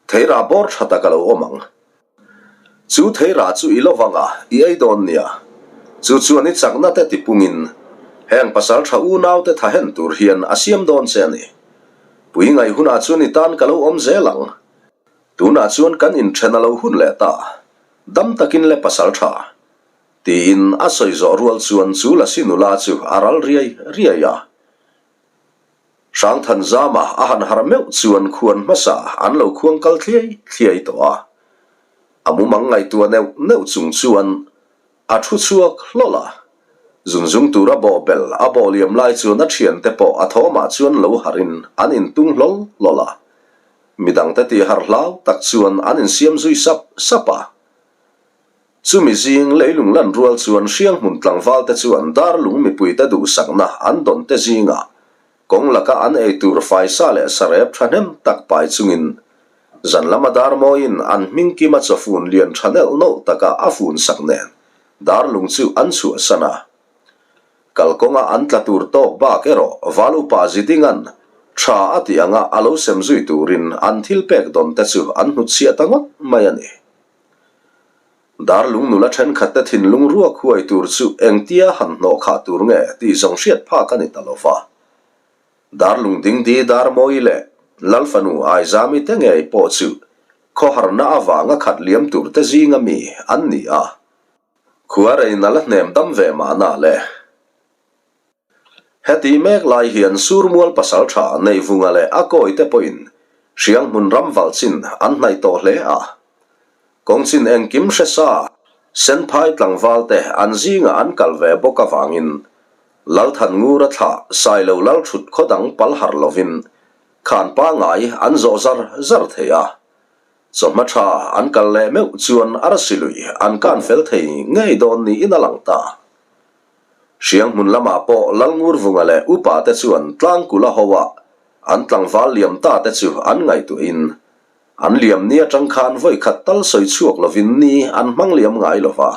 Theirah bawr tha tak a lo awm ang. Chu theirah chu i lovang a, i ei dawn nia. Chu chuan i chakna te tipungin heng pasal tha unau te thahen tur hian a siam dawn che a ni. Pui ngaih hunah chuan i tan ka lo awm zel ang. Tunah chuan kan inthen a lo hun leh ta. Dam takin le pasal tha. Tiin a sawi zawh rual chuan chu Lasi nula chu a ral riai riai a. Hrangthanzama a han harh meuh chuan khuan hmasa an lo khuang kal thliai thliai tawh a. A mumang ngaihtuah neuh neuh chung chuan. A thu chhuak hlawl a. Zunzung tura bawhbel a bawh liam lai chuan a thiante pawh a thawmah chuan lo harhin an intung hlawl hlawl a. Midangte tih harh hlau tak chuan an insiam zui sap sap a. Chumi zing leilung lan rual chuan Hrianghmun tlangvalte chuan Darlung mipuite duhsakna an dawn te zingah Kawng laka an ei tur faisa leh sarep thahnem tak pai chungin zan lama Darmawiin an hming kima chawfun lian tha nelh nawlh taka a fun sak nen Darlung chu an chhuahsan a. Kalkawnga an tla tur tawk bak erawh Val upa Zidinga'n tha a tih anga a lo sem zui turin an thil pek dawn te chu an hnutchhiah ta ngawt mai a ni. Darlung nula thenkhatte thinlung ruak huai tur chu engtia han hnawh khah tur nge tih zawng hriat phak a ni ta lo va. Darlung Dingdi Darmawi leh Lalfanu Aizami te ngei pawh chu khawharna avanga khat liam tur te zinga mi an ni a. Khuarein a la hnem dam ve mahna le. Heti mek lai hian Surmual pasaltha Neihvunga leh a kawite pawhin Hrianghmun ram valh chin an hnaih tawh hle a. Kawngchin engkim hre sa Senphai tlangvalte an zingah an kal ve bawk avangin Lalthanngura thlah Sailo Lalthut khaw dang pal harh lovin khan pangai an zawh zar zar thei a. Chawhma tha an kal leh meuh chuan arsi lui an kan fel thei ngei dawn niin a lang ta. Hrianghmun lamah pawh Lalngurvunga leh upa te chuan tlangkula ho a an tlangval liam ta te chu an ngaihtuahin an liam ni atang khan vawi khat tal sawi chhuak lovin ni an hmang liam ngai lo va.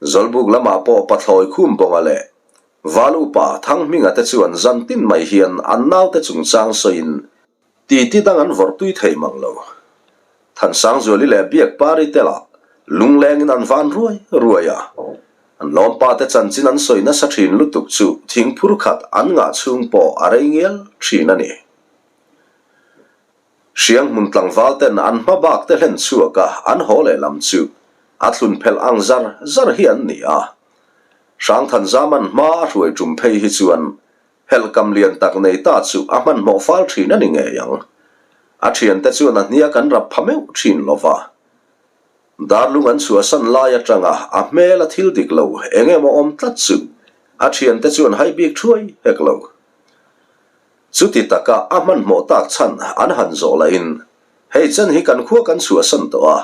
Zawlbuk lamah pawh Pathlawi Khumbawnga leh Val upa Thanghminga te chuan zan tin mai hian an naute chungchang sawiin Titi dang an vawrh tui thei mang lo. Thansangzuali leh Biakpari te lah lunglengin an van ruai ruai a. An lawmpa te chanchin an sawi nasa thin lutuk chu thingphur khat an ngah chhung pawh a rei ngial thin a ni. Hrianghmun tlangval ten an hma bak te hlen chhuak a an haw leh lam chu a thlun phelh ang zar zar hi an ni a. Hrangthanzaman hma a hruai tum phei hi chuan Helhkam lian tak nei ta chu a hmanhmawh fal thin a ni ngei ang. A thiante chuan a hniak an rap pha meuh thin lo va. Darlung an chhuahsan lai atanga a hmel a thil dik lo eng emaw awm tlat chu a thiante chuan hai bik thuai hek lo. Chuti taka a hmanhmawh tak chhan an han zawh lahin, Hei chen hi kan khua kan chhuahsan tawh a,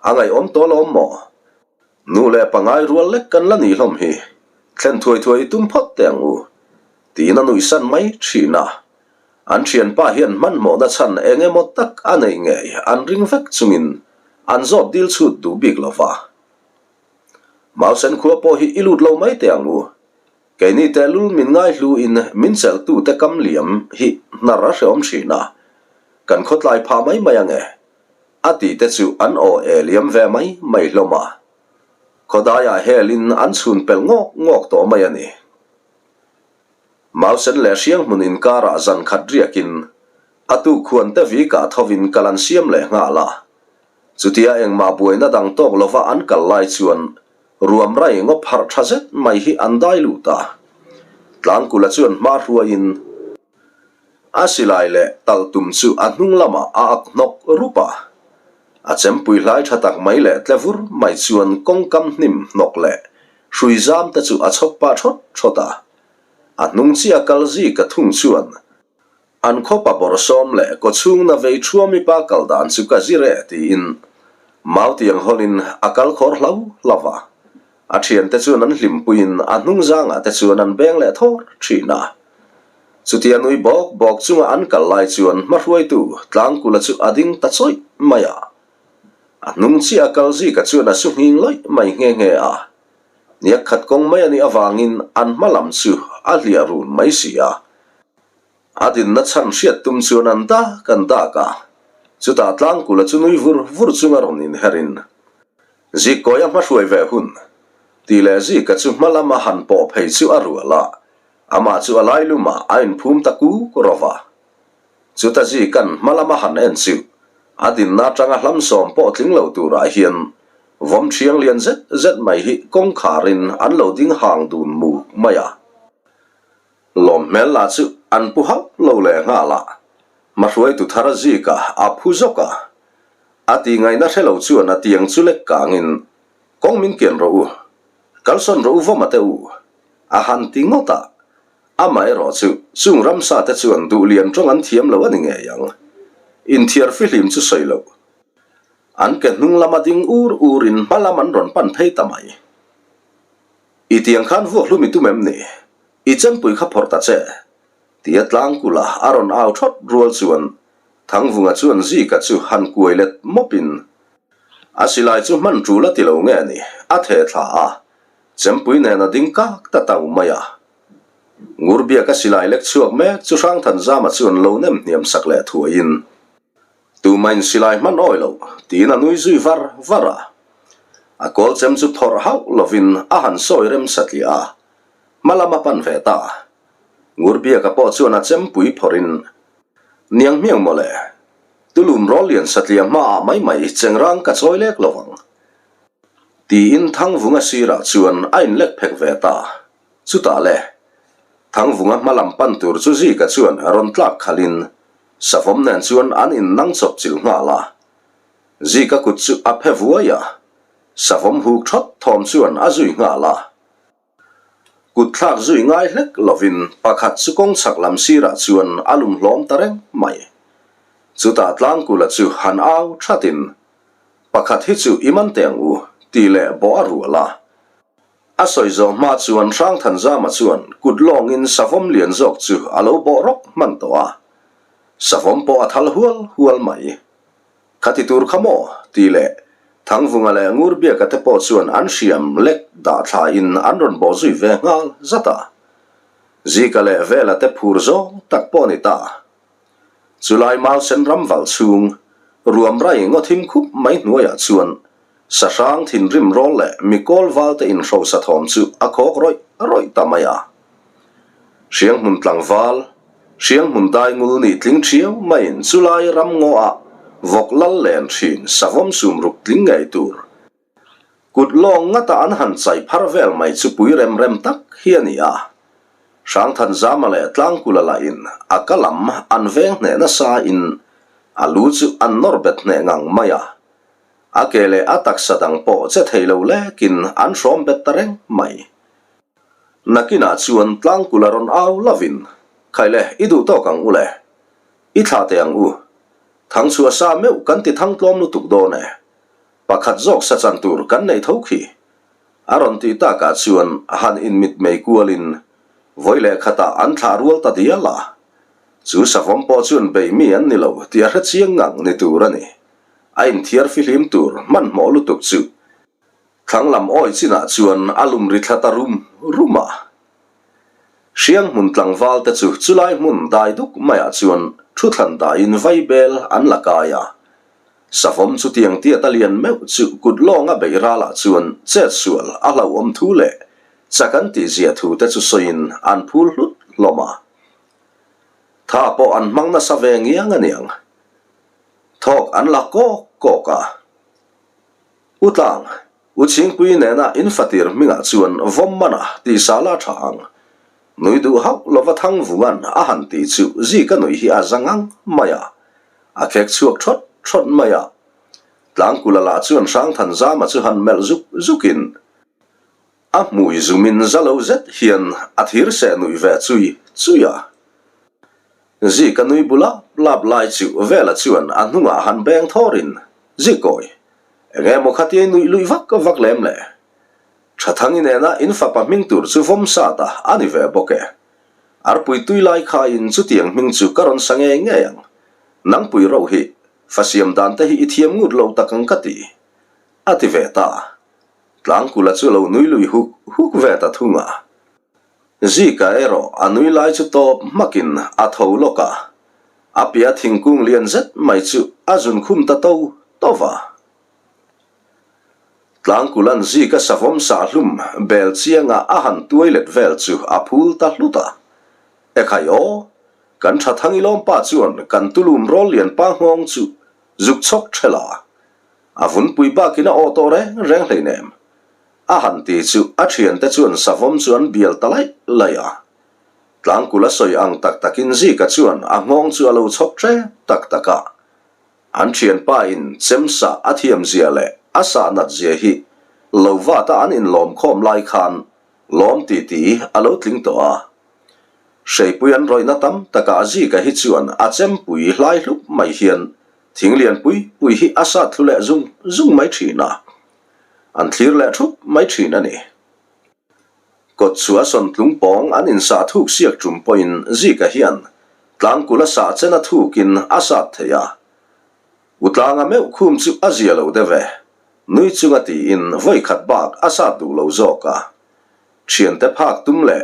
a ngaihawm tawh lawm maw? Nu leh pangai rual lek kan la nih hlawm hi, thlen thuai thuai i tum phawt teh ang u, tiin a nuihsan mai thin a. An thianpa hian hmanhmawhna chhan eng emaw tak a neih ngei an ring vek chungin an zawt dil chhut duh bik lo va. Mausen khua pawh hi i lut lo mai teh ang u, keini tehlul min ngaihluin min chelhtute kam liam hi hnar a hreawm thin a, kan khawtlai phah mai mai ange. A tih te chu an aw e liam ve mai mai hlawm a. Khawdaiah helin an chhun pelh ngawk ngawk tawh mai a ni. Mausen leh Hrianghmun inkarah zan khat riakin a tuk khuan te vikah thovin kal an siam leh nghal a. Chutia engmah buaina dang tawk lova an kal lai chuan ruam rai ngaw pharh tha zet mai hi an dai lut a. Tlangkula chuan hma hruaiin. A silai leh talh tum chu a hnung lamah a ak hnawk rup a. A chempui hlai tha tak mai leh tle vur mai chuan kawngkam hnim hnawk leh hrui zam te chu a chhawk pah thawt thawt a. A hnung chiah kal zika thung chuan an khawpa bawrhsawm leh kawchhungna vei thuami pa kal dan chu ka zir e tiin mautiang hawlin a kal khawr hlo hlo a. A thiante chuan an hlimpuiin a hnung zangah te chuan an beng leh thawr thin a. Chutia nui bawk bawk chunga an kal lai chuan hmahruaitu Tlangkula chu a ding ta chawih mai a. A hnung chiah a kal zika chuan a su nghing lawih mai nghe nghe a. Niak khat kawng mai a nih avangin an hma lam chu a hliah run mai si a. A dinna chhan hriat tum chuan an dak an dak a. Chutah Tlangkula chu nui vur vur chunga rawn inherin Zikkawi a hmahruai ve hun tih leh Zika chu hma lama han pawh phei chu a rual a, amah chu a lailumah a inphum ta kuk rawh va. Chuta Zika'n hma lama han en chu a dinna atanga hlamsawm pawh tling lo turah hian vawm thiang lian zet zet mai hi kawngkharin an lo ding hang dun muk mai a. Lawm hmel lah chu an pu hauh lo leh nghal a, hmahruaitu thar Zika a phu zawk a. A tih ngaihna hre lo chuan a tiang chu lek kangin. Kawng min kian rawh u, kalsawn rawh u vawma te u, a han ti ngawt a. Amaherawh chu, chung ramsa te chuan duh lian tawng an thiam lo a ni ngei ang. Inthiar fihlim chu sawi loh. An ke hnung lama ding ur urin hma lam an rawn pan phei ta mai. I tiang khan vuak hlum i tum em ni? I chempui kha phawrh ta che. Tia tlangkula a rawn au thawt rual chuan Thangvunga chuan Zika chu han kuai let mawpin a silai chu hman tul a ti lo nge ni, a theh thla a, chempui nen a ding kak ta tau mai a. Ngurbiaka silai lek chhuak mek chu Hrangthanzama chuan lo nem hniam sak leh thuaiin Tumain silai hman awi loh, tiin a nui zui var var a. A kawl chem chu phawrh hauh lovin a han sawi rem satliah a, hma lam a pan ve ta. Ngurbiaka pawh chuan a chempui phawrhin, Niang hmiang mawle, Tulum rawl lian satliah hmaah mai mai chengrang ka chawi lek lo ang, tiin Thangvunga sirah chuan a inlek phek ve ta. Chutah le, Thangvunga hma lam pan tur chu Zika chuan rawn tlak khalhin Savawm nen chuan an in nang chawp chilh nghal a. Zika kut chu a phe vuai a, savawm huk thawt thawm chuan a zui nghal a. Kut thlak zui ngai hlek lovin pakhat chu kawng chhak lam sirah chuan a lum hlawm ta reng mai. Chutah Tlangkula chu han au thatin, Pakhat hi chu i man teh ang u, tih leh bawh a rual a. A sawi zawh hma chuan Hrangthanzama chuan kut lawngin savawm lian zawk chu a lo bawh rawk hman tawh a. Savawm pawh a thal hual hual mai. Kha ti tur kha maw? tih leh Thangvunga leh Ngurbiaka te pawh chuan an hriam lek dah thlain an rawn bawh zui ve nghal zat a. Zika leh Vela te phur zawng tak pawh a ni ta. Chulai Mausen ram valh chhung, ruam rai ngaw thim khup mai hnuaiah chuan sahrang thinrim rawl leh mikawl valte inhrosa thawm chu a khawk rawih rawih ta mai a. Hrianghmun tlangval, Hrianghmun daingul nih tling thiau maiin chulai ram ngawah vawk lal len thin savawm sumruk tling ngei tur Kut lawng ngata an han chai phar vel mai chu pui rem rem tak hi a ni a. Hrangthanzama leh Tlangkula lahin a ka lam an veng hneh nasa in a lu chu an nawr bet hneh ngang mai a. A ke leh a taksa dang pawh che thei lo lekin an hrawm bet ta reng mai. Nakinah chuan Tlangkula rawn au lovin, Khaile, i duh tawk ang u le. I thlah teh ang u. Thangchhuah sa meuh kan ti thang tlawm lutuk dawn e. Pakhat zawk sa chan tur kan neih tho khi. A rawn tih takah chuan han inmit mei kualin vawi leh khatah an thlah rual ta dial a. Chu savawm pawh chuan bei mi an ni lo tih a hre chiang ngang ni tur a ni. A inthiar fihlim tur hmanhmawh lutuk chu thlang lam awi chinah chuan a lum ri thla ta rum rum a. Hriang hmun tlangval te chu chulai hmun dai duk maiah chuan thu thlan daiin vaibel an la kai a. Savawm chu tiang tiat a lian meuh chu kut lawnga beih ralah chuan chet sual a hlauhawm thu leh chak an tih zia thu te chu sawiin an phul hlut hlawm a. Tha pawh an hmang nasa ve ngiang aniang. Thawk an la kawk kawk a. U Tlang, U Chhingpui nena in fatir hmingah chuan vawm mana tih sa la tha ang. Nui duh hauh lova Thangvunga'n a han tih chu Zika nui hi a za ngang mai a. A khek chhuak thawt thawt mai a. Tlangkula lah chuan Hrangthanzama chu han melh zuk zukin a hmui zumin za lo zet hian a thir seh nuih ve chui chui a. Zika nui bu lap lap lai chu Vela chuan a hnungah han beng thawrin, Zikawi, Enge maw khatia i nuih luih vak vak lem le? Thathangi nena in fapa hming tur chu vawm sat a a ni ve bawk e. Arpui tui lai khaiin chutiang hming chu ka rawn sa ngei ngei ang. Nangpui roh hi, fa siam dan te hi i thiam ngut lo tak ang ka ti. A ti ve ta. Tlangkula chu lo nui lui huk huk ve ta thung a. Zika erawh a nui lai chu tawp hmakin a tho lawk a, a piah thingkung lian zet mai chu a zun khum ta to to va. Tlangkula'n Zika savawm sahhlum bel chianga a han tuai let vel chu a phul ta hlut a. Ekhai aw, kan tha Thangilawmpa chuan kan tulum rawl lian pa nghawng chu zuk chhawk ṭhel a, a vunpui bakin a aw tawh reng reng hleinem. A han ti chu a thiante chuan savawm chu an bial ta laih laih a. Tlangkul a sawi ang tak takin Zika chuan a nghawng chu a lo chhawk ṭep tak tak a. An thianpa in chem sah a thiam zia leh a sah nat zia hi. Lo vata an inlawm khawm lai khan lawm titi a lo tling tawh a. Hreipui an rawihna tam takah Zika hi chuan a chempui hlai hlup mai hian thing lian pui pui hi a sat thlu leh zung zung mai thin a, an thlir leh thup mai thin a ni. Kawt chu a sawn tlung pawng an insah thuk siak tum pawhin Zika hian tlangkul a sah chen a thukin a sat thei a. U tlanga meuh khum chu a zia lo deuh e, nui chunga tiin vawi khat bak a sat duh lo zawk a. Thiante phak tum leh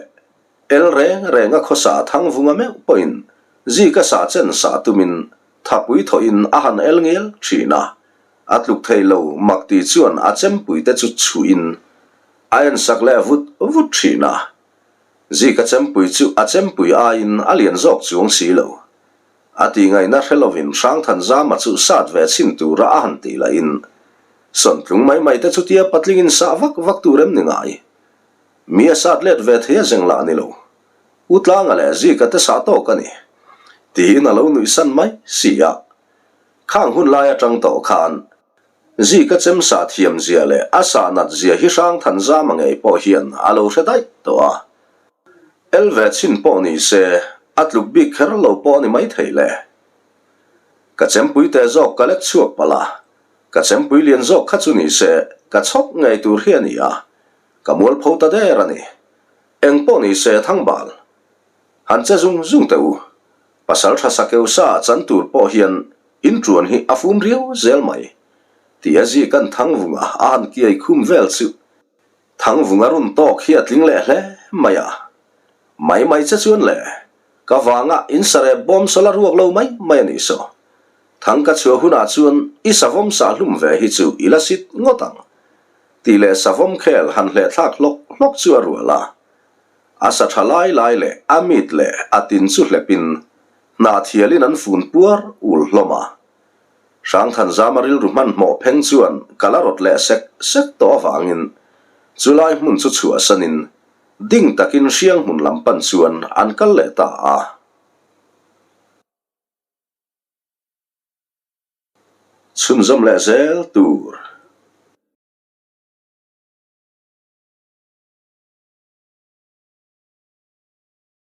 el reng renga khawsa Thangvunga meuh pawhin Zika sah chen sah tumin thapui thawhin a han el ngial thin a. A tluk thei lo mak ti chuan a chempui te chu chhuihin A ensak leh vut vut thin a. Zika chempui chu a chempui aiin a lian zawk chuang si lo. A tih ngaihna hre lovin Hrangthanzama chu sat ve chhin tura a han tih lahin Sawntlung mai mai te chutia patlingin sah vak vak tur em ni ngai? Mi a sat let ve thei a zeng lah ni lo. U Tlanga leh Zika te sah tawk a ni. Tiin a lo nuihsan mai si a. Khang hun lai atang tawh khan Zika chem sah thiam zia leh a sah nat zia hi hrang than zama ngei pawh hian a lo hre daih tawh a. El ve chhin pawh ni se, a tluk bik kher lo pawh a ni mai thei le. Ka chempui te zawk ka lek chhuak palh a, ka chempui lian zawk kha chu ni se ka chhawk ngei tur hi a ni a, ka mualpho ta der a ni. Eng pawh ni se Thangbal, han che zung zung teh u. Pasal tha sakeu sa chan tur pawh hian inṭuan hi a fum riau zel mai. Ti a zi kan Thangvunga a han kiai khum vel chu Thangvunga run tawk hi a tling leh hle mai a. Mai mai che chuan le, ka vanga in sarep bawm saw la ruak lo mai mai a nih saw. Thang ka chhuah hunah chuan i savawm sah hlum ve hi chu i la sit ngawt ang. Tih leh savawm khel han hleh thlak hlawk hlawk chu a rual a. A sa tha lai lai leh a mit leh a tin chu hlepin hnah thialin an fun puar ul hlawm a. Hrangthanzama rilru hmanhmawh pheng chuan ka la rawt leh sek sek tawh avangin chulai hmun chu chhuahsanin ding takin hriang hmun lam pan chuan an kal leh ta a. Chhunzawm leh zel tur.